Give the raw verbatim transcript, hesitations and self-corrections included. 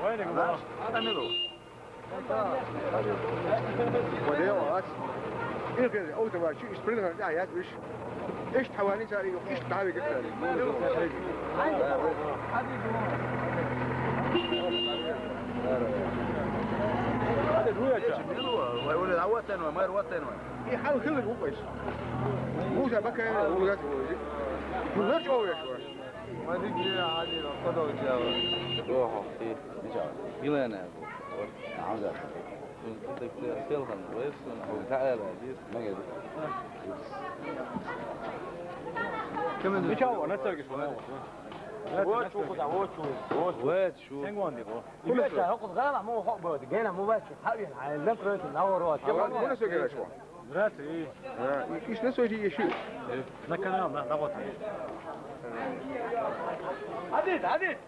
وينك؟ Знаешь, أنا ملو. وديعة. إيه كده؟ أو تبع شيء إسبرينغر ده يا توش. إيش حوالي ساري؟ إيش تعالي كده؟ هذا هو يا شيخ. ملو. ويقول العوات تنوى، ما يروى تنوى. إيه حال كل الوقت. موسى بكى ولا تقول. ما تجي عادي، ما قدر جاوه. روحه. إيه. إن شاء الله. يلا أنا. عاوز أخذ. Tēlhan, wēs, un tā ēlā, dīs. Nē, Kam ir? Viņš jau neceļ, ka šodien. Otru, otru, otru. Wēs, šo. Sen gondi, ko? Viņš jau hokus gālā, mū hok bōdi, gēnā mū wēs, hāvien, hāvien, lemprot, nav rot. Kam ir? Ko nesēgi šo? Здравствуйте. Ā, viņš nesēgi, ieši. На канал, на, на вот. Адит, адит.